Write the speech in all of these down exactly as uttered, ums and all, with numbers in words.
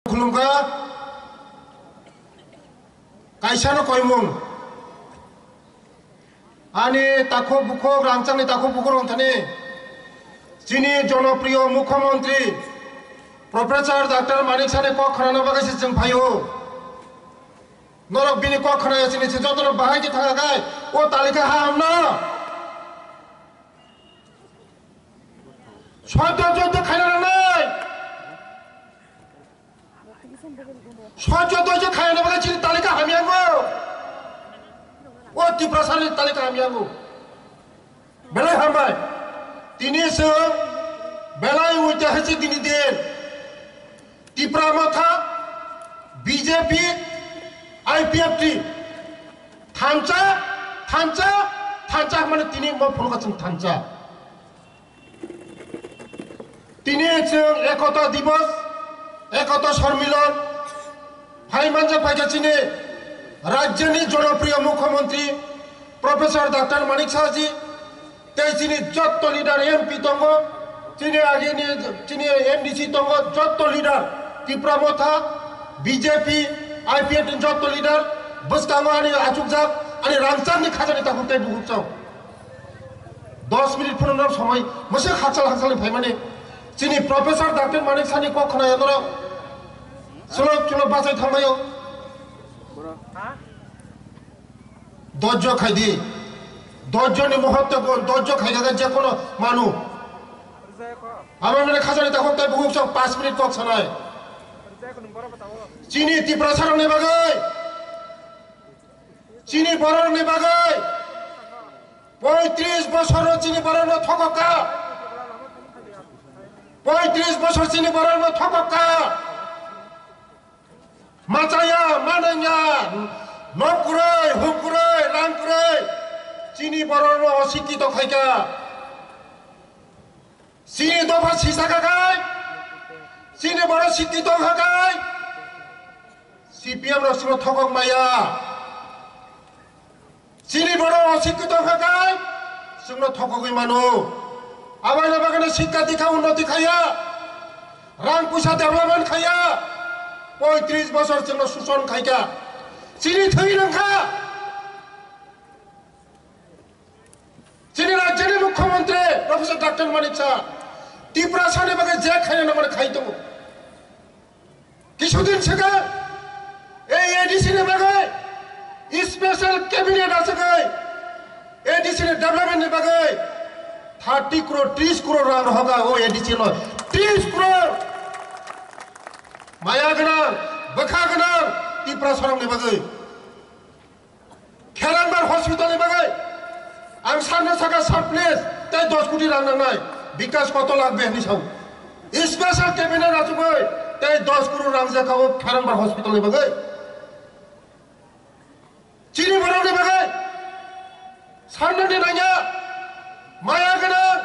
Khulumkha. Kaisano koimung. Ani takhuk bukhuk, rangchakni takhuk bukhuk rok thani chini jonopriyo mukhyamantri Professor Doctor Manik Sani kok khnana bagwi se chwng phaio. Norok bini kok khnaya chini se jotono bahai khe thangkha khai o talika ha hamno. Soddo soddo khaina nanai. Soddo soddo khaina bagwi chini talika hamyango. O Tiprasani talika hamyango. Belai hambai. Tini se belai uite hasi tini din. Tipra Motha, B J P, I P F T. Thansa, thansa, thansa mane tini mo phunukha chwng thansa. Tini chwng Ekota Divas, Ekota Sormilan, phai manjak phaikha chini rajyoni jonopriyo mukhyamantri Professor Doctor Manik Saha ji, tei chini jotto leader M P tongo, chini agini, chini M D C tongo, jotto leader Tipra Motha, B J P, I P F ni jotto leader, bwskango ani achukjak, ani rangchakni khajani takhuk tei bukhuk chong. Dos minute phano norok somoi mwswk hakchal hakchal ni phaimani. Chini Professor Doctor Manik Sani kok khna yanorok. Chwlo chwlo bachai thangbaio. Dojjo khaidi. Dojjo ni muhurto ko dojjo khaikha je kono manu. Abo mane khajani takhuk tei bukhuk chong panch minute kok sanai. Chini Tiprasa rokni bagwi. Chini bororokni bagwi. Poitris bosor chini bororno thokokka. Poitris bosor chini bororno thokokka. Machaya, mananya, nok kwrwi, huk kwrwi, rang kwrwi, chini bororno osikito khaikha. Chini dopha sisakha khai, chini borok sikito wngkha khai, C P M rok chwngno thokok maya. Chini borok osikito wngkha khai chwngno thokogwi mano. Aboni bagwino sikka dikha unnoti khaiya, rang puisa development khaiya, poitris bosor chwngno suson khaikha. Chini thwi rwngkha. Chini rajyoni mukhyamantri Professor Doctor Manik Saha Tiprasani bagwi je khaina nangmani khai tongo. Kisudin swkang ei A D C ni bagwi special cabinet achugwi A D C ni development ni bagwi thirty crore, tris crore rang rohoka o A D C no, tris crore maya gwnang, bwkha gwnang Tiprasarokni bagwi. Kherangbar hospital ni bagwi ang sakno saka surplus tei dos koti rang nangnai, Bikas koto lakh be hinwi sao. Special cabinet achugwi tei dos crore rang jakha o Kherangbar hospital ni bagwi. Chini borok ni bagwi sanna ni nangya maya gwnang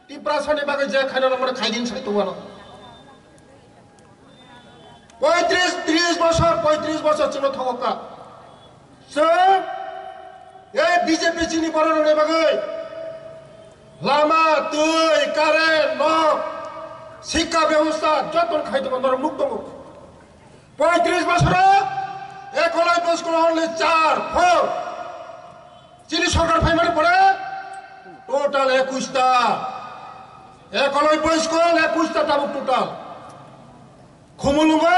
Tiprasa ni bagwi je khaina nangmani khaidin sai tongmano. Poitris, tris bosor, poitris bosor chwngno thokokka. Chwng ei B J P chini bororokni bagwi lama, twi, current, nok, sikka bebosta joto khai tongo, norok nuk tongo. Poitris bosoro Ekolobya school only char, four. Chini sorkar phaimani pore total ekush ta. Ekolobya school ekush ta tabuk total. Khumulungo,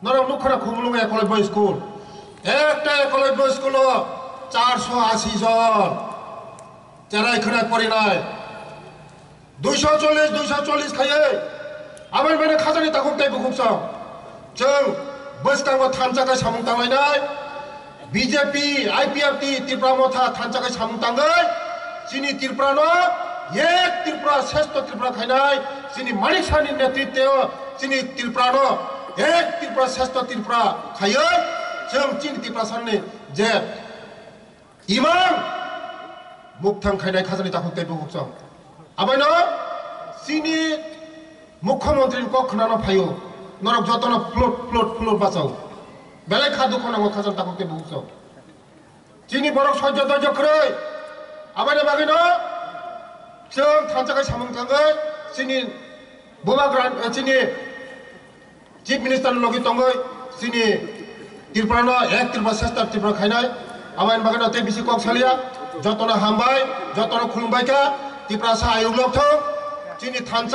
norok nukha na Khumulungo Ekolobya school. Ekta Ekolobya school o charso asi jon cherai khwnai porinai. Duiso chollish, duiso chollish khaiwi aboni bagwi khajani takhuk tei bukhuk chwng. Chwng bwskango thansa khai samung tanglainai. B J P, I P F T, Tipra Motha thansa khai samung tangwi chini Tripura no ek Tripura, shrestho Tripura khainai, chini Manik Sahani netritwo chini Tripura no ek Tripura, shrestho Tripura khaiwi chwng chini Tiprasani je imang mukthang khainai khajani takhuk tei bukhuk chwng. Abaino chini mukhyamantri ni kok khnana phaio, norok jotono plot, plot, plot bachao. Belai kha dukho nango khajani takhuk tei bukhuk chwng. Chini borok sojjo dojjo kwrwi. Aboni bagwino chwng thansa khai samung tangwi chini bubagra, chini Chief Minister ni logi tongwi chini Tripura no ek Tripura sesta Tripura khainai. Abo ani bagwi no tei bisi kok salia. Jotono hambai, jotono khulumbai kha. Tiprasa ayuk lok thung. Chini thansa